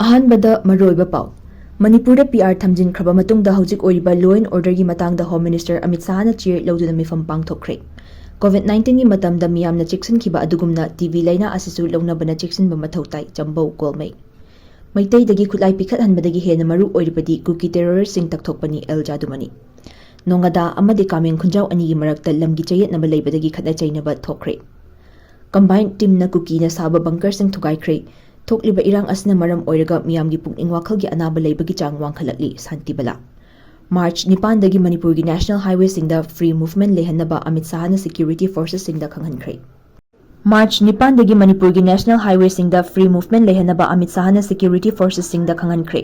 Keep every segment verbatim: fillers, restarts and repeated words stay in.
ꯑꯍꯥꯟꯕꯗ ꯃꯔꯨꯑꯣꯏꯕ ꯄꯥꯎ꯫ ꯃꯅꯤꯄꯨꯔꯗ ꯄꯤ ꯑꯥꯔ ꯊꯝꯖꯤꯟꯈ꯭ꯔꯕ ꯃꯇꯨꯡꯗ ꯍꯧꯖꯤꯛ ꯑꯣꯏꯔꯤꯕ law and orderꯒꯤ ꯃꯇꯥꯡꯗ Home Minister ꯑꯃꯤꯠ ꯁꯥꯍꯅ ꯆꯦꯌꯔ ꯂꯧꯗꯨꯅ ꯃꯤꯐꯝ ꯄꯥꯡꯊꯣꯛꯈ꯭ꯔꯦ꯫ COVID nineteenꯒꯤ ꯃꯇꯝꯗ ꯃꯤꯌꯥꯝꯅ ꯆꯦꯛꯁꯤꯟꯈꯤꯕ ꯑꯗꯨꯒꯨꯝꯅ ꯇꯤ ꯕꯤ ꯂꯥꯏꯅꯥ ꯑꯁꯤꯁꯨ ꯂꯧꯅꯕꯅ ꯆꯦꯛꯁꯤꯟꯕ ꯃꯊꯧ ꯇꯥꯏ, ꯆꯝꯕꯧ ꯒꯣꯜꯃꯩ꯫ ꯃꯩꯇꯩꯗꯒꯤ ꯈꯨꯠꯂꯥꯏ ꯄꯤꯈꯠꯍꯟꯕꯗꯒꯤ ꯍꯦꯟꯅ ꯃꯔꯨ ꯑꯣꯏꯔꯤꯕꯗꯤ ꯀꯨꯀꯤ terroristꯁꯤꯡ ꯇꯛꯊꯣꯛꯄꯅꯤ, ꯑꯦꯜ ꯖꯥꯗꯨꯃꯅꯤ꯫ ꯅꯣꯉꯥꯗꯥ ꯑꯃꯗꯤ ꯀꯥꯃꯦꯡ ꯈꯨꯟꯖꯥꯎ ꯑꯅꯤꯒꯤ ꯃꯔꯛꯇ ꯂꯝꯒꯤ ꯆꯌꯦꯠꯅꯕ ꯂꯩꯕꯗꯒꯤ ꯈꯠꯅ ꯆꯩꯅꯕ ꯊꯣꯛꯈ꯭ꯔꯦ꯫ Combined teamꯅ ꯀꯨꯀꯤꯅ ꯁꯥꯕ bunkerꯁꯤꯡ ꯊꯨꯒꯥꯏꯈ꯭ꯔꯦ꯫ ꯊꯣꯛꯂꯤꯕ ꯏꯔꯥꯡ ꯑꯁꯤꯅ ꯃꯔꯝ ꯑꯣꯏꯔꯒ ꯃꯤꯌꯥꯝꯒꯤ ꯄꯨꯛꯅꯤꯡ ꯋꯥꯈꯜꯒꯤ ꯑꯅꯥꯕ ꯂꯩꯕꯒꯤ ꯆꯥꯡ ꯋꯥꯡꯈꯠꯂꯛꯂꯤ, ꯁꯥꯟꯇꯤ ꯕꯂꯥ꯫ March ꯅꯤꯄꯥꯟꯗꯒꯤ ꯃꯅꯤꯄꯨꯔꯒꯤ national highwayꯁꯤꯡꯗ free movement ꯂꯩꯍꯟꯅꯕ Amit ꯁꯥꯍꯅ security forcesꯁꯤꯡꯗ ꯈꯪꯍꯟꯈ꯭ꯔꯦ꯫ March ꯅꯤꯄꯥꯟꯗꯒꯤ ꯃꯅꯤꯄꯨꯔꯒꯤ national highwayꯁꯤꯡꯗ free movement ꯂꯩꯍꯟꯅꯕ Amit ꯁꯥꯍꯅ security forcesꯁꯤꯡꯗ ꯈꯪꯍꯟꯈ꯭ꯔꯦ꯫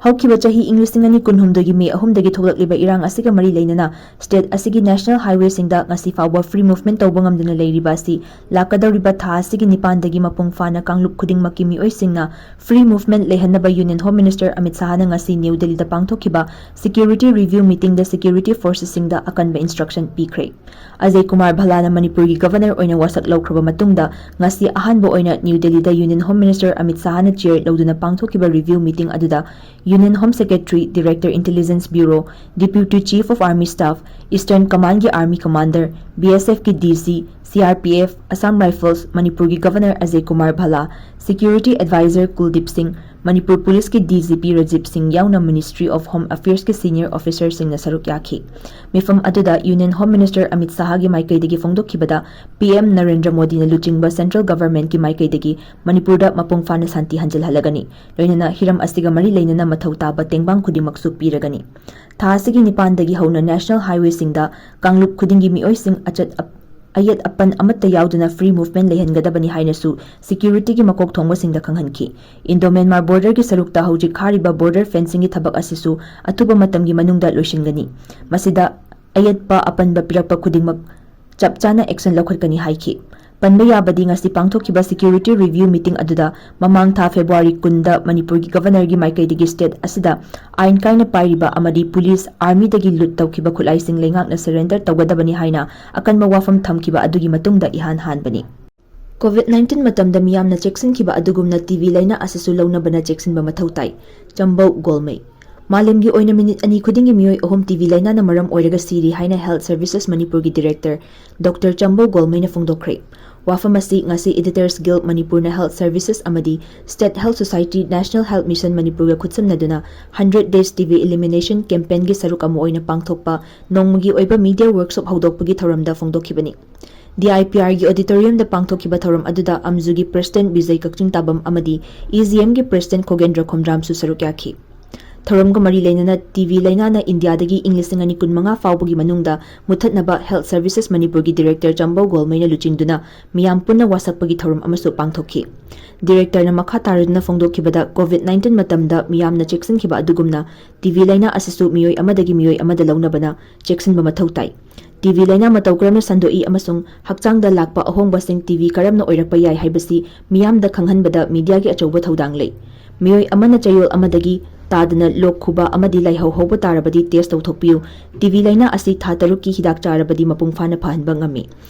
ꯍꯧꯈꯤꯕ ꯆꯍꯤ ꯏꯪ ꯂꯤꯁꯤꯡ ꯑꯅꯤ ꯀꯨꯟꯍꯨꯝꯗꯣꯏꯒꯤ May ꯑꯍꯨꯝꯗꯒꯤ ꯊꯣꯛꯂꯛꯂꯤꯕ ꯏꯔꯥꯡ ꯑꯁꯤꯒ ꯃꯔꯤ ꯂꯩꯅꯅ state ꯑꯁꯤꯒꯤ national highwayꯁꯤꯡꯗ ꯉꯁꯤ ꯐꯥꯎꯕ free movement ꯇꯧꯕ ꯉꯝꯗꯅ ꯂꯩꯔꯤꯕ ꯑꯁꯤ ꯂꯥꯛꯀꯗꯧꯔꯤꯕ ꯊꯥ ꯑꯁꯤꯒꯤ ꯅꯤꯄꯥꯟꯗꯒꯤ ꯃꯄꯨꯡ ꯐꯥꯅ ꯀꯥꯡꯂꯨꯞ ꯈꯨꯗꯤꯡꯃꯛꯀꯤ ꯃꯤꯑꯣꯏꯁꯤꯡꯅ free movement ꯂꯩꯍꯟꯅꯕ Union Home Minister Amit ꯁꯥꯍꯅ ꯉꯁꯤ ꯅ꯭ꯌꯨ ꯗꯦꯜꯂꯤꯗ ꯄꯥꯡꯊꯣꯛꯈꯤꯕ security review meetingꯗ security forcesꯁꯤꯡꯗ ꯑꯀꯟꯕ instruction ꯄꯤꯈ꯭ꯔꯦ꯫ ꯑꯖꯌ ꯀꯨꯃꯥꯔ ꯚꯜꯂꯥꯅ ꯃꯅꯤꯄꯨꯔꯒꯤ governor ꯑꯣꯏꯅ ꯋꯥꯁꯛ ꯂꯧꯈ꯭ꯔꯕ ꯃꯇꯨꯡꯗ ꯉꯁꯤ ꯑꯍꯥꯟꯕ ꯑꯣꯏꯅ ꯅ꯭ꯌꯨ ꯗꯦꯜꯂꯤꯗ Union Home Minister ꯑꯃꯤꯠ ꯁꯥꯍꯅ ꯆꯦꯌꯔ ꯂꯧꯗꯨꯅ ꯄꯥꯡꯊꯣꯛꯈꯤꯕ review meeting ꯑꯗꯨꯗ Union Home Secretary, Director Intelligence Bureau, Deputy Chief of Army Staff, Eastern Commandꯒꯤ Army Commander, BSFꯀꯤ DG, CRPF, Assam Rifles, ꯃꯅꯤꯄꯨꯔꯒꯤ governor Ajay Kumar ꯚꯜꯂꯥ, security advisor ꯀꯨꯜꯗꯤꯞ ꯁꯤꯡ, ꯃꯅꯤꯄꯨꯔ ꯄꯨꯂꯤꯁꯀꯤ DGP ꯔꯥꯖꯤꯕ ꯁꯤꯡ ꯌꯥꯎꯅ Ministry of Home Affairsꯀꯤ senior officerꯁꯤꯡꯅ ꯁꯔꯨꯛ ꯌꯥꯈꯤ꯫ ꯃꯤꯐꯝ ꯑꯗꯨꯗ Union Home Minister ꯑꯃꯤꯠ ꯁꯥꯍꯒꯤ ꯃꯥꯏꯀꯩꯗꯒꯤ ꯐꯣꯡꯗꯣꯛꯈꯤꯕꯗ, PM ꯅꯔꯦꯟꯗ꯭ꯔ ꯃꯣꯗꯤꯅ ꯂꯨꯆꯤꯡꯕ central governmentꯀꯤ ꯃꯥꯏꯀꯩꯗꯒꯤ ꯃꯅꯤꯄꯨꯔꯗ ꯃꯄꯨꯡ ꯐꯥꯅ ꯁꯥꯟꯇꯤ ꯍꯟꯖꯤꯜꯍꯜꯂꯒꯅꯤ, ꯂꯣꯏꯅꯅ ꯍꯤꯔꯝ ꯑꯁꯤꯒ ꯃꯔꯤ ꯂꯩꯅꯅ ꯃꯊꯧ ꯇꯥꯕ ꯇꯦꯡꯕꯥꯡ ꯈꯨꯗꯤꯡꯃꯛꯁꯨ ꯄꯤꯔꯒꯅꯤ꯫ ꯊꯥ ꯑꯁꯤꯒꯤ ꯅꯤꯄꯥꯟꯗꯒꯤ ꯍꯧꯅ national highwayꯁꯤꯡꯗ ꯀꯥꯡꯂꯨꯞ ꯈꯨꯗꯤꯡꯒꯤ ꯃꯤꯑꯣꯏꯁꯤꯡ ꯑꯆꯠ ꯑꯞ-, ꯑꯌꯦꯠ ꯑꯄꯟ ꯑꯃꯠꯇ ꯌꯥꯎꯗꯅ free movement ꯂꯩꯍꯟꯒꯗꯕꯅꯤ ꯍꯥꯏꯅꯁꯨ securityꯒꯤ ꯃꯀꯣꯛ ꯊꯣꯡꯕꯁꯤꯡꯗ ꯈꯪꯍꯟꯈꯤ꯫ Indo Myanmar borderꯒꯤ ꯁꯔꯨꯛꯇ ꯍꯧꯖꯤꯛ ꯈꯥꯔꯤꯕ border fencingꯒꯤ ꯊꯕꯛ ꯑꯁꯤꯁꯨ ꯑꯊꯨꯕ ꯃꯇꯝꯒꯤ ꯃꯅꯨꯡꯗ ꯂꯣꯏꯁꯤꯟꯒꯅꯤ꯫ ꯃꯁꯤꯗ ꯑꯌꯦꯠꯄ ꯑꯄꯟꯕ ꯄꯤꯔꯛꯄ ꯈꯨꯗꯤꯡꯃꯛ ꯆꯞ ꯆꯥꯅ action ꯂꯧꯈꯠꯀꯅꯤ ꯍꯥꯏꯈꯤ꯫ ꯄꯟꯕ ꯌꯥꯕꯗꯤ ꯉꯁꯤ ꯄꯥꯡꯊꯣꯛꯈꯤꯕ security review meeting ꯑꯗꯨꯗ ꯃꯃꯥꯡ ꯊꯥ February ꯀꯨꯟꯗ ꯃꯅꯤꯄꯨꯔꯒꯤ governorꯒꯤ ꯃꯥꯏꯀꯩꯗꯒꯤ state ꯑꯁꯤꯗ ꯑꯥꯏꯟ ꯀꯥꯏꯅ ꯄꯥꯏꯔꯤꯕ ꯑꯃꯗꯤ police, armyꯗꯒꯤ loot ꯇꯧꯈꯤꯕ ꯈꯨꯠꯂꯥꯏꯁꯤꯡ ꯂꯩꯉꯥꯛꯅ surrender ꯇꯧꯒꯗꯕꯅꯤ ꯍꯥꯏꯅ ꯑꯀꯟꯕ ꯋꯥꯐꯝ ꯊꯝꯈꯤꯕ ꯑꯗꯨꯒꯤ ꯃꯇꯨꯡꯗ ꯏꯍꯥꯟ ꯍꯥꯟꯕꯅꯤ꯫ ꯀꯣꯚꯤꯗ ꯅꯥꯏꯟꯇꯤꯟ ꯃꯇꯝꯗ ꯃꯤꯌꯥꯝꯅ ꯆꯦꯛꯁꯤꯟꯈꯤꯕ ꯑꯗꯨꯒꯨꯝꯅ ꯇꯤꯕꯤ ꯂꯥꯏꯅꯥ ꯑꯁꯤꯁꯨ ꯂꯧꯅꯕꯅ ꯆꯦꯛꯁꯤꯟꯕ ꯃꯊꯧ ꯇꯥꯏ꯫ ꯆꯝꯕꯧ ꯒꯣꯜꯃꯩ꯫ ꯃꯥꯂꯦꯝꯒꯤ ꯑꯣꯏꯅ ꯃꯤꯅꯤꯠ ꯑꯅꯤ ꯈꯨꯗꯤꯡꯒꯤ ꯃꯤꯑꯣꯏ ꯑꯍꯨꯝ ꯇꯤꯕꯤ ꯂꯥꯏꯅꯥꯅ ꯃꯔꯝ ꯑꯣꯏꯔꯒ ꯁꯤꯔꯤ ꯍꯥꯏꯅ Health Services ꯃꯅꯤꯄꯨꯔꯒꯤ Director Doctor ꯆꯝꯕꯧ ꯒꯣꯜꯃꯩꯅ ꯐꯣꯡꯗꯣꯛꯈ꯭ꯔꯦ꯫ ꯋꯥꯐꯝ ꯑꯁꯤ ꯉꯁꯤ Editors Guild ꯃꯅꯤꯄꯨꯔꯅ Health Services ꯑꯃꯗꯤ State Health Society National Health Mission ꯃꯅꯤꯄꯨꯔꯒ ꯈꯨꯠꯁꯝꯅꯗꯨꯅ Hundred Days ꯇꯤꯕꯤ Elimination Campaignꯒꯤ ꯁꯔꯨꯛ ꯑꯃ ꯑꯣꯏꯅ ꯄꯥꯡꯊꯣꯛꯄ ꯅꯣꯡꯃꯒꯤ ꯑꯣꯏꯕ media workshop ꯍꯧꯗꯣꯛꯄꯒꯤ ꯊꯧꯔꯝꯗ ꯐꯣꯡꯗꯣꯛꯈꯤꯕꯅꯤ꯫ ꯗꯤ ꯑꯥꯏ ꯄꯤ ꯑꯥꯔꯒꯤ auditoriumꯗ ꯄꯥꯡꯊꯣꯛꯈꯤꯕ ꯊꯧꯔꯝ ꯑꯗꯨꯗ ꯑꯝꯖꯨꯒꯤ President ꯕꯤꯖꯩ ꯀꯛꯆꯤꯡ ꯇꯥꯕꯝ ꯑꯃꯗꯤ ꯏ ꯖꯤ ꯑꯦꯝꯒꯤ President ꯈꯣꯒꯦꯟꯗ꯭ꯔ ꯈꯣꯝꯗ꯭ꯔꯥꯝꯁꯨ ꯁꯔꯨꯛ ꯌꯥꯈꯤ꯫ ꯊꯧꯔꯝꯒ ꯃꯔꯤ ꯂꯩꯅꯅ ꯇꯤꯕꯤ ꯂꯥꯏꯅꯥꯅ ꯏꯟꯗꯤꯌꯥꯗꯒꯤ ꯏꯪ ꯂꯤꯁꯤꯡ ꯑꯅꯤ ꯀꯨꯟꯃꯉꯥ ꯐꯥꯎꯕꯒꯤ ꯃꯅꯨꯡꯗ ꯃꯨꯊꯠꯅꯕ Health Services ꯃꯅꯤꯄꯨꯔꯒꯤ Director ꯆꯝꯕꯧ ꯒꯣꯜꯃꯩꯅ ꯂꯨꯆꯤꯡꯗꯨꯅ ꯃꯤꯌꯥꯝ ꯄꯨꯟꯅ ꯋꯥꯁꯛꯄꯒꯤ ꯊꯧꯔꯝ ꯑꯃꯁꯨ ꯄꯥꯡꯊꯣꯛꯈꯤ꯫ Directorꯅ ꯃꯈꯥ ꯇꯥꯔꯗꯨꯅ ꯐꯣꯡꯗꯣꯛꯈꯤꯕꯗ, ꯀꯣꯚꯤꯗ ꯅꯥꯏꯟꯇꯤꯟ ꯃꯇꯝꯗ ꯃꯤꯌꯥꯝꯅ ꯆꯦꯛꯁꯤꯟꯈꯤꯕ ꯑꯗꯨꯒꯨꯝꯅ ꯇꯤꯕꯤ ꯂꯥꯏꯅꯥ ꯑꯁꯤꯁꯨ ꯃꯤꯑꯣꯏ ꯑꯃꯗꯒꯤ ꯃꯤꯑꯣꯏ ꯑꯃꯗ ꯂꯧꯅꯕꯅ ꯆꯦꯛꯁꯤꯟꯕ ꯃꯊꯧ ꯇꯥꯏ꯫ ꯇꯤꯕꯤ ꯂꯥꯏꯅꯥ ꯃꯇꯧ ꯀꯔꯝꯅ ꯁꯟꯗꯣꯛꯏ ꯑꯃꯁꯨꯡ ꯍꯛꯆꯥꯡꯗ ꯂꯥꯛꯄ ꯑꯍꯣꯡꯕꯁꯤꯡ ꯇꯤꯕꯤ ꯀꯔꯝꯅ ꯑꯣꯏꯔꯛꯄ ꯌꯥꯏ ꯍꯥꯏꯕꯁꯤ ꯃꯤꯌꯥꯝꯗ ꯈꯪꯍꯟꯕꯗ mediaꯒꯤ ꯑꯆꯧꯕ ꯊꯧꯗꯥꯡ ꯂꯩ꯫ ꯃꯤꯑꯣꯏ ꯑꯃꯅ ꯆꯌꯣꯜ ꯑꯃꯗꯒꯤ ꯇꯥꯗꯅ ꯂꯣꯛ ꯈꯨꯕ ꯑꯃꯗꯤ ꯂꯥꯏꯍꯧ ꯍꯧꯕ ꯇꯥꯔꯕꯗꯤ test ꯇꯧꯊꯣꯛꯄꯤꯌꯨ꯫ ꯇꯤꯕꯤ ꯂꯥꯏꯅꯥ ꯑꯁꯤ ꯊꯥ ꯇꯔꯨꯛꯀꯤ ꯍꯤꯗꯥꯛ ꯆꯥꯔꯕꯗꯤ ꯃꯄꯨꯡ ꯐꯥꯅ ꯐꯍꯟꯕ ꯉꯝꯃꯤ꯫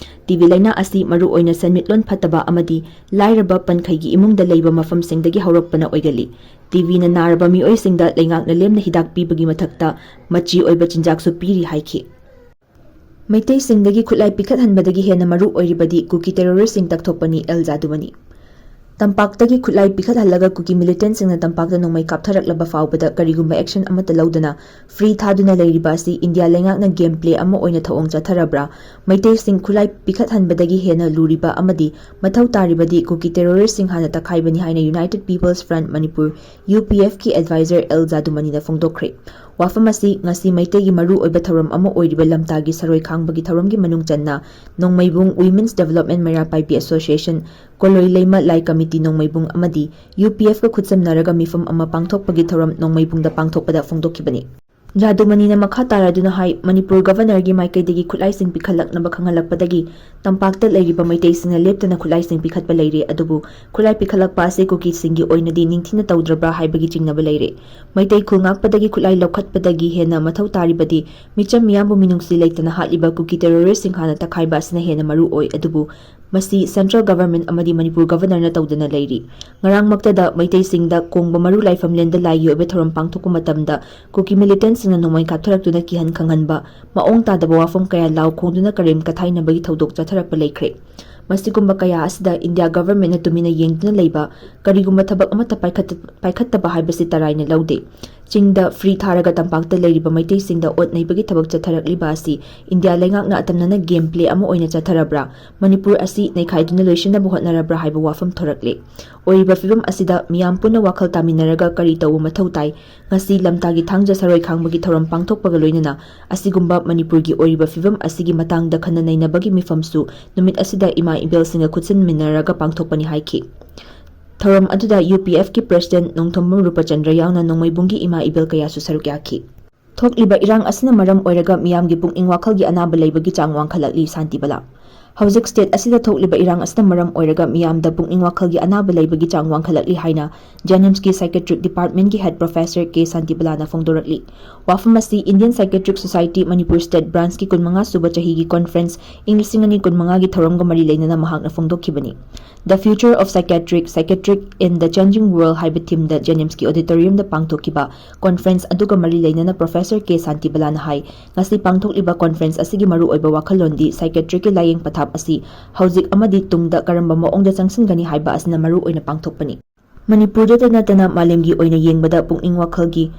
ꯇꯤꯕꯤ ꯂꯥꯏꯅꯥ ꯑꯁꯤ ꯃꯔꯨꯑꯣꯏꯅ ꯁꯦꯟꯃꯤꯠꯂꯣꯟ ꯐꯠꯇꯕ ꯑꯃꯗꯤ ꯂꯥꯏꯔꯕ ꯄꯟꯈꯩꯒꯤ ꯏꯃꯨꯡꯗ ꯂꯩꯕ ꯃꯐꯝꯁꯤꯡꯗꯒꯤ ꯍꯧꯔꯛꯄꯅ ꯑꯣꯏꯒꯜꯂꯤ꯫ ꯇꯤꯕꯤꯅ ꯅꯥꯔꯕ ꯃꯤꯑꯣꯏꯁꯤꯡꯗ ꯂꯩꯉꯥꯛꯅ ꯂꯦꯝꯅ ꯍꯤꯗꯥꯛ ꯄꯤꯕꯒꯤ ꯃꯊꯛꯇ ꯃꯆꯤ ꯑꯣꯏꯕ ꯆꯤꯟꯖꯥꯛꯁꯨ ꯄꯤꯔꯤ ꯍꯥꯏꯈꯤ꯫ ꯃꯩꯇꯩꯁꯤꯡꯗꯒꯤ ꯈꯨꯠꯂꯥꯏ ꯄꯤꯈꯠꯍꯟꯕꯗꯒꯤ ꯍꯦꯟꯅ ꯃꯔꯨ ꯑꯣꯏꯔꯤꯕꯗꯤ ꯀꯨꯀꯤ terroristꯁꯤꯡ ꯇꯛꯊꯣꯛꯄꯅꯤ, ꯑꯦꯜ ꯖꯥꯗꯨꯃꯅꯤ꯫ ꯇꯝꯄꯥꯛꯇꯒꯤ ꯈꯨꯠꯂꯥꯏ ꯄꯤꯈꯠꯍꯜꯂꯒ ꯀꯨꯀꯤ militantꯁꯤꯡꯅ ꯇꯝꯄꯥꯛꯇ ꯅꯣꯡꯃꯩ ꯀꯥꯞꯊꯔꯛꯂꯕ ꯐꯥꯎꯕꯗ ꯀꯔꯤꯒꯨꯝꯕ action ꯑꯃꯠꯇ ꯂꯧꯗꯅ free ꯊꯥꯗꯨꯅ ꯂꯩꯔꯤꯕ ꯑꯁꯤ ꯏꯟꯗꯤꯌꯥ ꯂꯩꯉꯥꯛꯅ game play ꯑꯃ ꯑꯣꯏꯅ ꯊꯧꯑꯣꯡ ꯆꯠꯊꯔꯕ꯭ꯔꯥ? ꯃꯩꯇꯩꯁꯤꯡ ꯈꯨꯠꯂꯥꯏ ꯄꯤꯈꯠꯍꯟꯕꯗꯒꯤ ꯍꯦꯟꯅ ꯂꯨꯔꯤꯕ ꯑꯃꯗꯤ ꯃꯊꯧ ꯇꯥꯔꯤꯕꯗꯤ ꯀꯨꯀꯤ terroristꯁꯤꯡ ꯍꯥꯟꯅ ꯇꯛꯈꯥꯏꯕꯅꯤ ꯍꯥꯏꯅ United People's Front Manipur, U P ꯑꯦꯐꯀꯤ advisor ꯑꯦꯜ ꯖꯥꯗꯨꯃꯅꯤꯅ ꯐꯣꯡꯗꯣꯛꯈ꯭ꯔꯦ꯫ ꯋꯥꯐꯝ ꯑꯁꯤ ꯉꯁꯤ ꯃꯩꯇꯩꯒꯤ ꯃꯔꯨ ꯑꯣꯏꯕ ꯊꯧꯔꯝ ꯑꯃ ꯑꯣꯏꯔꯤꯕ ꯂꯝꯇꯥꯒꯤ ꯁꯔꯣꯏ ꯈꯥꯡꯕꯒꯤ ꯊꯧꯔꯝꯒꯤ ꯃꯅꯨꯡ ꯆꯟꯅ ꯅꯣꯡꯃꯩꯕꯨꯡ Women's Development ꯃꯩꯔꯥ ꯄꯥꯏꯕꯤ Association, ꯀꯣꯂꯣꯏ ꯂꯩꯃ ꯂꯥꯏ committee ꯅꯣꯡꯃꯩꯕꯨꯡ ꯑꯃꯗꯤ ꯌꯨ ꯄꯤ ꯑꯦꯐꯀ ꯈꯨꯠꯁꯝꯅꯔꯒ ꯃꯤꯐꯝ ꯑꯃ ꯄꯥꯡꯊꯣꯛꯄꯒꯤ ꯊꯧꯔꯝ ꯅꯣꯡꯃꯩꯕꯨꯡꯗ ꯄꯥꯡꯊꯣꯛꯄꯗ ꯐꯣꯡꯗꯣꯛꯈꯤꯕꯅꯤ꯫ ꯖꯥꯗꯨꯃꯅꯤꯅ ꯃꯈꯥ ꯇꯥꯔꯗꯨꯅ ꯍꯥꯏ, ꯃꯅꯤꯄꯨꯔ Governorꯒꯤ ꯃꯥꯏꯀꯩꯗꯒꯤ ꯈꯨꯠꯂꯥꯏꯁꯤꯡ ꯄꯤꯈꯠꯂꯛꯅꯕ ꯈꯪꯍꯜꯂꯛꯄꯗꯒꯤ ꯇꯝꯄꯥꯛꯇ ꯂꯩꯔꯤꯕ ꯃꯩꯇꯩꯁꯤꯡꯅ ꯂꯦꯞꯇꯅ ꯈꯨꯠꯂꯥꯏꯁꯤꯡ ꯄꯤꯈꯠꯄ ꯂꯩꯔꯦ, ꯑꯗꯨꯕꯨ ꯈꯨꯠꯂꯥꯏ ꯄꯤꯈꯠꯂꯛꯄ ꯑꯁꯤ ꯀꯨꯀꯤꯁꯤꯡꯒꯤ ꯑꯣꯏꯅꯗꯤ ꯅꯤꯡꯊꯤꯅ ꯇꯧꯗ꯭ꯔꯕ꯭ꯔꯥ ꯍꯥꯏꯕꯒꯤ ꯆꯤꯡꯅꯕ ꯂꯩꯔꯦ꯫ ꯃꯩꯇꯩ ꯈꯨꯜ ꯉꯥꯛꯄꯗꯒꯤ ꯈꯨꯠꯂꯥꯏ ꯂꯧꯈꯠꯄꯗꯒꯤ ꯍꯦꯟꯅ ꯃꯊꯧ ꯇꯥꯔꯤꯕꯗꯤ ꯃꯤꯆꯝ ꯃꯤꯌꯥꯝꯕꯨ ꯃꯤꯅꯨꯡꯁꯤ ꯂꯩꯇꯅ ꯍꯥꯠꯂꯤꯕ ꯀꯨꯀꯤ terroristꯁꯤꯡ ꯍꯥꯟꯅ ꯇꯛꯈꯥꯏꯕ ꯑꯁꯤꯅ ꯍꯦꯟꯅ ꯃꯔꯨ ꯑꯣꯏ, ꯑꯗꯨꯕꯨ ꯃꯁꯤ central government ꯑꯃꯗꯤ ꯃꯅꯤꯄꯨꯔ Governorꯅ ꯇꯧꯗꯅ ꯂꯩꯔꯤ꯫ ꯉꯔꯥꯡꯃꯛꯇꯗ ꯃꯩꯇꯩꯁꯤꯡꯗ ꯀꯣꯡꯕ ꯃꯔꯨ ꯂꯥꯏꯐꯝꯂꯦꯟꯗ ꯂꯥꯏꯒꯤ ꯑꯣꯏꯕ ꯊꯧꯔꯝ ꯄꯥꯡꯊꯣꯛꯄ ꯃꯇꯝꯗ ꯀꯨꯀꯤ militantꯁꯤꯡꯅ ꯅꯣꯡꯃꯩ ꯀꯥꯞꯊꯔꯛꯇꯨꯅ ꯀꯤꯍꯟ ꯈꯪꯍꯟꯕ, ꯃꯑꯣꯡ ꯇꯥꯗꯕ ꯋꯥꯐꯝ ꯀꯌꯥ ꯂꯥꯎ ꯈꯣꯡꯗꯨꯅ ꯀꯔꯦꯝ ꯀꯊꯥꯏꯅꯕꯒꯤ ꯊꯧꯗꯣꯛ ꯆꯠꯊꯔꯛꯄ ꯂꯩꯈ꯭ꯔꯦ꯫ ꯃꯁꯤꯒꯨꯝꯕ ꯀꯌꯥ ꯑꯁꯤꯗ India Governmentꯅ ꯇꯨꯃꯤꯟꯅ ꯌꯦꯡꯗꯨꯅ ꯂꯩꯕ, ꯀꯔꯤꯒꯨꯝꯕ ꯊꯕꯛ ꯑꯃꯠꯇ ꯄꯥꯏꯈꯠꯇ-, ꯄꯥꯏꯈꯠꯇꯕ ꯍꯥꯏꯕꯁꯤ ꯇꯔꯥꯏꯅ ꯂꯧꯗꯦ꯫ ꯆꯤꯡꯗ free ꯊꯥꯔꯒ ꯇꯝꯄꯥꯛꯇ ꯂꯩꯔꯤꯕ ꯃꯩꯇꯩꯁꯤꯡꯗ ꯑꯣꯠ ꯅꯩꯕꯒꯤ ꯊꯕꯛ ꯆꯠꯊꯔꯛꯂꯤꯕ ꯑꯁꯤ ꯏꯟꯗꯤꯌꯥ ꯂꯩꯉꯥꯛꯅ ꯑꯇꯝꯅꯅ game play ꯑꯃ ꯑꯣꯏꯅ ꯆꯠꯊꯔꯕ꯭ꯔꯥ? ꯃꯅꯤꯄꯨꯔ ꯑꯁꯤ ꯅꯩꯈꯥꯏꯗꯨꯅ ꯂꯣꯏꯁꯤꯟꯅꯕ ꯍꯣꯠꯅꯔꯕ꯭ꯔꯥ ꯍꯥꯏꯕ ꯋꯥꯐꯝ ꯊꯣꯔꯛꯂꯦ꯫ ꯑꯣꯏꯔꯤꯕ ꯐꯤꯕꯝ ꯑꯁꯤꯗ ꯃꯤꯌꯥꯝ ꯄꯨꯟꯅ ꯋꯥꯈꯜ ꯇꯥꯃꯤꯟꯅꯔꯒ ꯀꯔꯤ ꯇꯧꯕ ꯃꯊꯧ ꯇꯥꯏ? ꯉꯁꯤ ꯂꯝꯇꯥꯒꯤ ꯊꯥꯡꯖ ꯁꯔꯣꯏ ꯈꯥꯡꯕꯒꯤ ꯊꯧꯔꯝ ꯄꯥꯡꯊꯣꯛꯄꯒ ꯂꯣꯏꯅꯅ ꯑꯁꯤꯒꯨꯝꯕ ꯃꯅꯤꯄꯨꯔꯒꯤ ꯑꯣꯏꯔꯤꯕ ꯐꯤꯕꯝ ꯑꯁꯤꯒꯤ ꯃꯇꯥꯡꯗ ꯈꯟꯅ ꯅꯩꯅꯕꯒꯤ ꯃꯤꯐꯝꯁꯨ ꯅꯨꯃꯤꯠ ꯑꯁꯤꯗ ꯏꯃꯥ ꯏꯕꯦꯜꯁꯤꯡꯒ ꯈꯨꯠꯁꯤꯟꯃꯤꯟꯅꯔꯒ ꯄꯥꯡꯊꯣꯛꯄꯅꯤ ꯍꯥꯏꯈꯤ꯫ ꯊꯧꯔꯝ ꯑꯗꯨꯗ UPFꯀꯤ President ꯅꯣꯡꯊꯣꯝꯕꯝ ꯔꯨꯄꯆꯟꯗ꯭ꯔ ꯌꯥꯎꯅ ꯅꯣꯡꯃꯩꯕꯨꯡꯒꯤ ꯏꯃꯥ ꯏꯕꯦꯜ ꯀꯌꯥꯁꯨ ꯁꯔꯨꯛ ꯌꯥꯈꯤ꯫ ꯊꯣꯛꯂꯤꯕ ꯏꯔꯥꯡ ꯑꯁꯤꯅ ꯃꯔꯝ ꯑꯣꯏꯔꯒ ꯃꯤꯌꯥꯝꯒꯤ ꯄꯨꯛꯅꯤꯡ ꯋꯥꯈꯜꯒꯤ ꯑꯅꯥꯕ ꯂꯩꯕꯒꯤ ꯆꯥꯡ ꯋꯥꯡꯈꯠꯂꯛꯂꯤ, ꯁꯥꯟꯇꯤꯕꯂꯥ꯫ ꯍꯧꯖꯤꯛ state ꯑꯁꯤꯗ ꯊꯣꯛꯂꯤꯕ ꯏꯔꯥꯡ ꯑꯁꯤꯅ ꯃꯔꯝ ꯑꯣꯏꯔꯒ ꯃꯤꯌꯥꯝꯗ ꯄꯨꯛꯅꯤꯡ ꯋꯥꯈꯜꯒꯤ ꯑꯅꯥꯕ ꯂꯩꯕꯒꯤ ꯆꯥꯡ ꯋꯥꯡꯈꯠꯂꯛꯂꯤ ꯍꯥꯏꯅ JNIMSꯀꯤ psychiatric departmentꯀꯤ head professor ꯀꯦ ꯁꯥꯟꯇꯤꯕꯂꯥꯅ ꯐꯣꯡꯗꯣꯔꯛꯂꯤ꯫ ꯋꯥꯐꯝ ꯑꯁꯤ Indian Psychiatric Society Manipur state branchꯀꯤ ꯀꯨꯟꯃꯉꯥ ꯁꯨꯕ ꯆꯍꯤꯒꯤ conference ꯏꯪ ꯂꯤꯁꯤꯡ ꯑꯅꯤ ꯀꯨꯟꯃꯉꯥꯒꯤ ꯊꯧꯔꯝꯒ ꯃꯔꯤ ꯂꯩꯅꯅ ꯃꯍꯥꯛꯅ ꯐꯣꯡꯗꯣꯛꯈꯤꯕꯅꯤ꯫ The Future of Psychiatric, Psychiatric in the Changing World ꯍꯥꯏꯕ themeꯗ JNIMSꯀꯤ auditoriumꯗ ꯄꯥꯡꯊꯣꯛꯈꯤꯕ conference ꯑꯗꯨꯒ ꯃꯔꯤ ꯂꯩꯅꯅ professor ꯀꯦ ꯁꯥꯟꯇꯤꯕꯂꯥꯅ ꯍꯥꯏ, ꯉꯁꯤ ꯄꯥꯡꯊꯣꯛꯂꯤꯕ conference ꯑꯁꯤꯒꯤ ꯃꯔꯨꯑꯣꯏꯕ ꯋꯥꯈꯜꯂꯣꯟꯗꯤ psychiatricꯀꯤ ꯂꯥꯌꯦꯡ ꯄꯊꯥꯞ ꯑꯁꯤ ꯍꯧꯖꯤꯛ ꯑꯃꯗꯤ ꯇꯨꯡꯗ ꯀꯔꯝꯕ ꯃꯑꯣꯡꯗ ꯆꯪꯁꯤꯟꯒꯅꯤ ꯍꯥꯏꯕ ꯑꯁꯤꯅ ꯃꯔꯨꯑꯣꯏꯅ ꯄꯥꯡꯊꯣꯛꯄꯅꯤ꯫ ꯃꯅꯤꯄꯨꯔꯗꯇ ꯅꯠꯇꯅ ꯃꯥꯂꯦꯝꯒꯤ ꯑꯣꯏꯅ ꯌꯦꯡꯕꯗ ꯄꯨꯛꯅꯤꯡ ꯋꯥꯈꯜꯒꯤ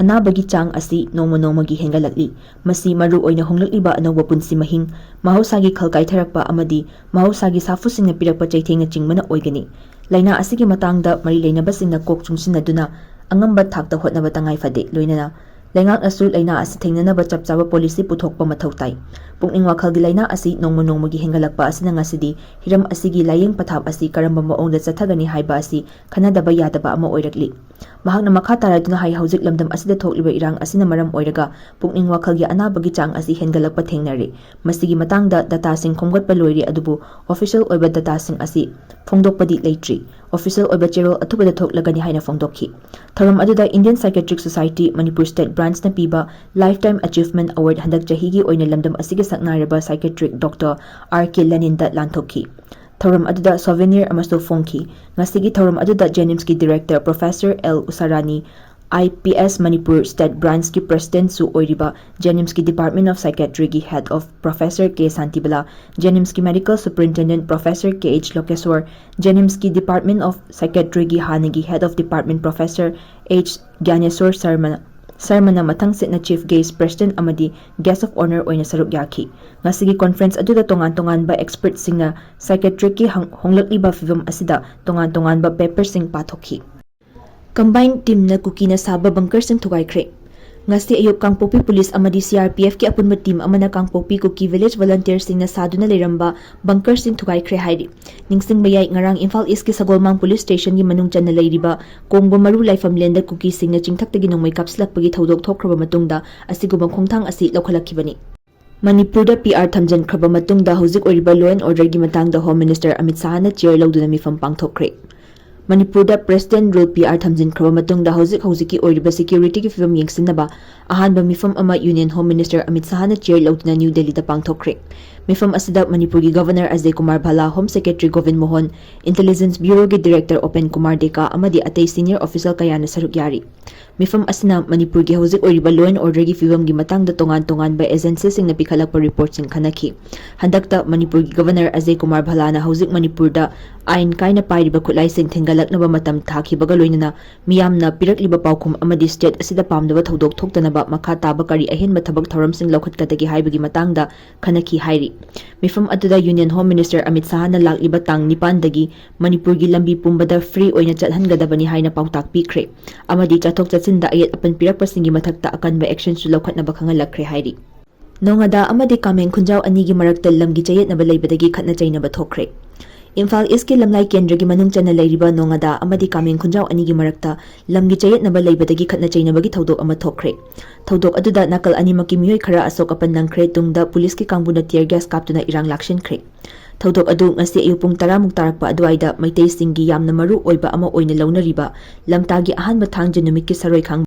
ꯑꯅꯥꯕꯒꯤ ꯆꯥꯡ ꯑꯁꯤ ꯅꯣꯡꯃ ꯅꯣꯡꯃꯒꯤ ꯍꯦꯟꯒꯠꯂꯛꯂꯤ꯫ ꯃꯁꯤ ꯃꯔꯨꯑꯣꯏꯅ ꯍꯣꯡꯂꯛꯂꯤꯕ ꯑꯅꯧꯕ ꯄꯨꯟꯁꯤ ꯃꯍꯤꯡ, ꯃꯍꯧꯁꯥꯒꯤ ꯈꯜ ꯀꯥꯏꯊꯔꯛꯄ ꯑꯃꯗꯤ ꯃꯍꯧꯁꯥꯒꯤ ꯁꯥꯐꯨꯁꯤꯡꯅ ꯄꯤꯔꯛꯄ ꯆꯩꯊꯦꯡꯅꯆꯤꯡꯕꯅ ꯑꯣꯏꯒꯅꯤ꯫ ꯂꯥꯏꯅꯥ ꯑꯁꯤꯒꯤ ꯃꯇꯥꯡꯗ ꯃꯔꯤ ꯂꯩꯅꯕꯁꯤꯡꯅ ꯀꯣꯛ ꯆꯨꯡꯁꯤꯟꯅꯗꯨꯅ ꯑꯉꯝꯕ ꯊꯥꯛꯇ ꯍꯣꯠꯅꯕ ꯇꯉꯥꯏ ꯐꯗꯦ꯫ ꯂꯣꯏꯅꯅ ꯂꯩꯉꯥꯛꯅꯁꯨ ꯂꯥꯏꯅꯥ ꯑꯁꯤ ꯊꯦꯡꯅꯅꯕ ꯆꯞ ꯆꯥꯕ policy ꯄꯨꯊꯣꯛꯄ ꯃꯊꯧ ꯇꯥꯏ꯫ ꯄꯨꯛꯅꯤꯡ ꯋꯥꯈꯜꯒꯤ ꯂꯥꯏꯅꯥ ꯑꯁꯤ ꯅꯣꯡꯃ ꯅꯣꯡꯃꯒꯤ ꯍꯦꯟꯒꯠꯂꯛꯄ ꯑꯁꯤꯅ ꯉꯁꯤꯗꯤ ꯍꯤꯔꯝ ꯑꯁꯤꯒꯤ ꯂꯥꯌꯦꯡ ꯄꯊꯥꯞ ꯑꯁꯤ ꯀꯔꯝꯕ ꯃꯑꯣꯡꯗ ꯆꯠꯊꯒꯅꯤ ꯍꯥꯏꯕ ꯑꯁꯤ ꯈꯟꯅꯗꯕ ꯌꯥꯗꯕ ꯑꯃ ꯑꯣꯏꯔꯛꯂꯤ꯫ ꯃꯍꯥꯛꯅ ꯃꯈꯥ ꯇꯥꯔꯗꯨꯅ ꯍꯥꯏ, ꯍꯧꯖꯤꯛ ꯂꯝꯗꯝ ꯑꯁꯤꯗ ꯊꯣꯛꯂꯤꯕ ꯏꯔꯥꯡ ꯑꯁꯤꯅ ꯃꯔꯝ ꯑꯣꯏꯔꯒ ꯄꯨꯛꯅꯤꯡ ꯋꯥꯈꯜꯒꯤ ꯑꯅꯥꯕꯒꯤ ꯆꯥꯡ ꯑꯁꯤ ꯍꯦꯟꯒꯠꯂꯛꯄ ꯊꯦꯡꯅꯔꯦ꯫ ꯃꯁꯤꯒꯤ ꯃꯇꯥꯡꯗ dataꯁꯤꯡ ꯈꯣꯝꯒꯠꯄ ꯂꯣꯏꯔꯦ, ꯑꯗꯨꯕꯨ official ꯑꯣꯏꯕ dataꯁꯤꯡ ꯑꯁꯤ ꯐꯣꯡꯗꯣꯛꯄꯗꯤ ꯂꯩꯇ꯭ꯔꯤ꯫ ꯑꯣꯐꯤꯁꯤꯌꯦꯜ ꯑꯣꯏꯕ ꯆꯦꯔꯣꯜ ꯑꯊꯨꯕꯗ ꯊꯣꯛꯂꯒꯅꯤ ꯍꯥꯏꯅ ꯐꯣꯡꯗꯣꯛꯈꯤ꯫ ꯊꯧꯔꯝ ꯑꯗꯨꯗ Indian Psychiatric Society Manipur State Branchꯅ ꯄꯤꯕ Lifetime Achievement Award ꯍꯟꯗꯛ ꯆꯍꯤꯒꯤ ꯑꯣꯏꯅ ꯂꯝꯗꯝ ꯑꯁꯤꯒꯤ ꯁꯛꯅꯥꯏꯔꯕ psychiatric Doctor R K Leninꯗ ꯂꯥꯟꯊꯣꯛꯈꯤ꯫ ꯊꯧꯔꯝ ꯑꯗꯨꯗ souvenir ꯑꯃꯁꯨ ꯐꯣꯡꯈꯤ꯫ ꯉꯁꯤꯒꯤ ꯊꯧꯔꯝ ꯑꯗꯨꯗ JNIMSꯀꯤ Director Professor L Usharani, I P S Manipur State Branchꯀꯤ Presidentꯁꯨ ꯑꯣꯏꯔꯤꯕ JNIMSꯀꯤ Department of Psychiatryꯒꯤ Head of Professor K Shantibala, JNIMSꯀꯤ Medical Superintendent Professor K H ꯂꯣꯀꯦꯁꯣꯔ, JNIMSꯀꯤ Department of Psychiatryꯒꯤ ꯍꯥꯟꯅꯒꯤ Head of Department Professor H ꯒ꯭ꯌꯥꯅꯦꯁꯣꯔ ꯁꯔꯃꯅ, ꯁꯔꯃꯅ ꯃꯊꯪꯁꯤꯠꯅ Chief Guest, President ꯑꯃꯗꯤ Guest of Honour ꯑꯣꯏꯅ ꯁꯔꯨꯛ ꯌꯥꯈꯤ꯫ ꯉꯁꯤꯒꯤ conference ꯑꯗꯨꯗ ꯇꯣꯉꯥꯟ ꯇꯣꯉꯥꯟꯕ expertꯁꯤꯡꯅ psychiatricꯀꯤ ꯍꯪ-, ꯍꯣꯡꯂꯛꯂꯤꯕ ꯐꯤꯚꯝ ꯑꯁꯤꯗ ꯇꯣꯉꯥꯟ ꯇꯣꯉꯥꯟꯕ paperꯁꯤꯡ ꯄꯥꯊꯣꯛꯈꯤ꯫ Combined teamꯅ ꯀꯨꯀꯤꯅ ꯁꯥꯕ bunkerꯁꯤꯡ ꯊꯨꯒꯥꯏꯈ꯭ꯔꯦ꯫ ꯉꯁꯤ ꯑꯌꯨꯛ ꯀꯥꯡꯄꯣꯛꯄꯤ ꯄꯨꯂꯤꯁ ꯑꯃꯗꯤ CRPFꯀꯤ ꯑꯄꯨꯟꯕ team ꯑꯃꯅ ꯀꯥꯡꯄꯣꯛꯄꯤ ꯀꯨꯀꯤ village volunteerꯁꯤꯡꯅ ꯁꯥꯗꯨꯅ ꯂꯩꯔꯝꯕ bunkerꯁꯤꯡ ꯊꯨꯒꯥꯏꯈ꯭ꯔꯦ ꯍꯥꯏꯔꯤ꯫ ꯅꯤꯡꯁꯤꯡꯕ ꯌꯥꯏ, ꯉꯔꯥꯡ ꯏꯝꯐꯥꯜ Eastꯀꯤ ꯁꯒꯣꯜꯃꯥꯡ police stationꯒꯤ ꯃꯅꯨꯡ ꯆꯟꯅ ꯂꯩꯔꯤꯕ ꯀꯣꯡꯕ ꯃꯔꯨ ꯂꯥꯏꯐꯝꯂꯦꯟꯗ ꯀꯨꯀꯤꯁꯤꯡꯅ ꯆꯤꯡꯊꯛꯇꯒꯤ ꯅꯣꯡꯃꯩ ꯀꯥꯞꯁꯤꯜꯂꯛꯄꯒꯤ ꯊꯧꯗꯣꯛ ꯊꯣꯛꯈ꯭ꯔꯕ ꯃꯇꯨꯡꯗ ꯑꯁꯤꯒꯨꯝꯕ ꯈꯣꯡꯊꯥꯡ ꯑꯁꯤ ꯂꯧꯈꯠꯂꯛꯈꯤꯕꯅꯤ꯫ ꯃꯅꯤꯄꯨꯔꯗ PR ꯊꯝꯖꯤꯟꯈ꯭ꯔꯕ ꯃꯇꯨꯡꯗ ꯍꯧꯖꯤꯛ ꯑꯣꯏꯔꯤꯕ law and orderꯒꯤ ꯃꯇꯥꯡꯗ Home Minister ꯑꯃꯤꯠ ꯁꯥꯍꯅ chair ꯂꯧꯗꯨꯅ ꯃꯤꯐꯝ ꯄꯥꯡꯊꯣꯛꯈ꯭ꯔꯦ꯫ ꯃꯅꯤꯄꯨꯔꯗ President rule PR ꯊꯝꯖꯤꯟꯈ꯭ꯔꯕ ꯃꯇꯨꯡꯗ ꯍꯧꯖꯤꯛ ꯍꯧꯖꯤꯛꯀꯤ ꯑꯣꯏꯔꯤꯕ securityꯒꯤ ꯐꯤꯕꯝ ꯌꯦꯡꯁꯤꯟꯅꯕ ꯑꯍꯥꯟꯕ ꯃꯤꯐꯝ ꯑꯃ Union Home Minister ꯑꯃꯤꯠ ꯁꯥꯍꯅ chair ꯂꯧꯗꯨꯅ ꯅ꯭ꯌꯨ ꯗꯦꯜꯂꯤꯗ ꯄꯥꯡꯊꯣꯛꯈ꯭ꯔꯦ꯫ ꯃꯤꯐꯝ ꯑꯁꯤꯗ ꯃꯅꯤꯄꯨꯔꯒꯤ Governor Ajay Kumar ꯚꯜꯂꯥ, Home Secretary Gobin Mohan, Intelligence Bureauꯒꯤ Director Upen Kumar ꯗꯦꯀꯥ ꯑꯃꯗꯤ ꯑꯇꯩ senior official ꯀꯌꯥꯅ ꯁꯔꯨꯛ ꯌꯥꯔꯤ꯫ ꯃꯤꯐꯝ ꯑꯁꯤꯅ ꯃꯅꯤꯄꯨꯔꯒꯤ ꯍꯧꯖꯤꯛ ꯑꯣꯏꯔꯤꯕ law and orderꯒꯤ ꯐꯤꯕꯝꯒꯤ ꯃꯇꯥꯡꯗ ꯇꯣꯉꯥꯟ ꯇꯣꯉꯥꯟꯕ agencyꯁꯤꯡꯅ ꯄꯤꯈꯠꯂꯛꯄ reportꯁꯤꯡ ꯈꯟꯅꯈꯤ꯫ ꯍꯟꯗꯛꯇ ꯃꯅꯤꯄꯨꯔꯒꯤ Governor ꯑꯖꯌ ꯀꯨꯃꯥꯔ ꯚꯜꯂꯥꯅ ꯍꯧꯖꯤꯛ ꯃꯅꯤꯄꯨꯔꯗ ꯑꯥꯏꯟ ꯀꯥꯏꯅ ꯄꯥꯏꯔꯤꯕ ꯈꯨꯠꯂꯥꯏꯁꯤꯡ ꯊꯤꯟꯒꯠꯂꯛꯅꯕ ꯃꯇꯝ ꯊꯥꯈꯤꯕꯒ ꯂꯣꯏꯅꯅ ꯃꯤꯌꯥꯝꯅ ꯄꯤꯔꯛꯂꯤꯕ ꯄꯥꯎꯈꯨꯝ ꯑꯃꯗꯤ state ꯑꯁꯤꯗ ꯄꯥꯝꯗꯕ ꯊꯧꯗꯣꯛ ꯊꯣꯛꯇꯅꯕ ꯃꯈꯥ ꯇꯥꯕ ꯀꯔꯤ ꯑꯍꯦꯟꯕ ꯊꯕꯛ ꯊꯧꯔꯝꯁꯤꯡ ꯂꯧꯈꯠꯀꯗꯒꯦ ꯍꯥꯏꯕꯒꯤ ꯃꯇꯥꯡꯗ ꯈꯟꯅꯈꯤ ꯍꯥꯏꯔꯤ꯫ ꯃꯤꯐꯝ ꯑꯗꯨꯗ Union Home Minister ꯑꯃꯤꯠ ꯁꯥꯍꯅ ꯂꯥꯛꯂꯤꯕ ꯇꯥꯡ ꯅꯤꯄꯥꯟꯗꯒꯤ ꯃꯅꯤꯄꯨꯔꯒꯤ ꯂꯝꯕꯤ ꯄꯨꯝꯕꯗ free ꯑꯣꯏꯅ ꯆꯠꯍꯟꯒꯗꯕꯅꯤ ꯍꯥꯏꯅ ꯄꯥꯎꯇꯥꯛ ꯄꯤꯈ꯭ꯔꯦ ꯑꯃꯗꯤ ꯆꯠꯊꯣꯛ ꯆꯠꯁꯤꯟꯗ ꯑꯌꯦꯠ ꯑꯄꯟ ꯄꯤꯔꯛꯄꯁꯤꯡꯒꯤ ꯃꯊꯛꯇ ꯑꯀꯟꯕ actionꯁꯨ ꯂꯧꯈꯠꯅꯕ ꯈꯪꯍꯜꯂꯛꯈ꯭ꯔꯦ ꯍꯥꯏꯔꯤ꯫ ꯅꯣꯉꯥꯗꯥ ꯑꯃꯗꯤ ꯀꯥꯃꯦꯡ ꯈꯨꯟꯖꯥꯎ ꯑꯅꯤꯒꯤ ꯃꯔꯛꯇ ꯂꯝꯒꯤ ꯆꯌꯦꯠꯅꯕ ꯂꯩꯕꯗꯒꯤ ꯈꯠꯅ ꯆꯩꯅꯕ ꯊꯣꯛꯈ꯭ꯔꯦ꯫ ꯏꯝꯐꯥꯜ Eastꯀꯤ ꯂꯝꯂꯥꯏ ꯀꯦꯟꯗ꯭ꯔꯒꯤ ꯃꯅꯨꯡ ꯆꯟꯅ ꯂꯩꯔꯤꯕ ꯅꯣꯉꯥꯗꯥ ꯑꯃꯗꯤ ꯀꯥꯃꯦꯡ ꯈꯨꯟꯖꯥꯎ ꯑꯅꯤꯒꯤ ꯃꯔꯛꯇ ꯂꯝꯒꯤ ꯆꯌꯦꯠꯅꯕ ꯂꯩꯕꯗꯒꯤ ꯈꯠꯅ ꯆꯩꯅꯕꯒꯤ ꯊꯧꯗꯣꯛ ꯑꯃ ꯊꯣꯛꯈ꯭ꯔꯦ꯫ ꯊꯧꯗꯣꯛ ꯑꯗꯨꯗ ꯅꯥꯀꯜ ꯑꯅꯤꯃꯛꯀꯤ ꯃꯤꯑꯣꯏ ꯈꯔ ꯑꯁꯣꯛ ꯑꯄꯟ ꯅꯪꯈ꯭ꯔꯦ꯫ ꯇꯨꯡꯗ ꯄꯨꯂꯤꯁꯀꯤ ꯀꯥꯡꯕꯨꯅ tear gas ꯀꯥꯞꯇꯨꯅ ꯏꯔꯥꯡ ꯂꯥꯛꯁꯤꯟꯈ꯭ꯔꯦ꯫ ꯊꯧꯗꯣꯛ ꯑꯗꯨ ꯉꯁꯤ ꯑꯌꯨꯛ ꯄꯨꯡ ꯇꯔꯥꯃꯨꯛ ꯇꯥꯔꯛꯄ ꯑꯗꯨꯋꯥꯏꯗ ꯃꯩꯇꯩꯁꯤꯡꯒꯤ ꯌꯥꯝꯅ ꯃꯔꯨ ꯑꯣꯏꯕ ꯑꯃ ꯑꯣꯏꯅ ꯂꯧꯅꯔꯤꯕ ꯂꯝꯇꯥꯒꯤ ꯑꯍꯥꯟꯕ ꯊꯥꯡꯖ ꯅꯨꯃꯤꯠꯀꯤ ꯁꯔꯣꯏ ꯈꯥꯡꯕ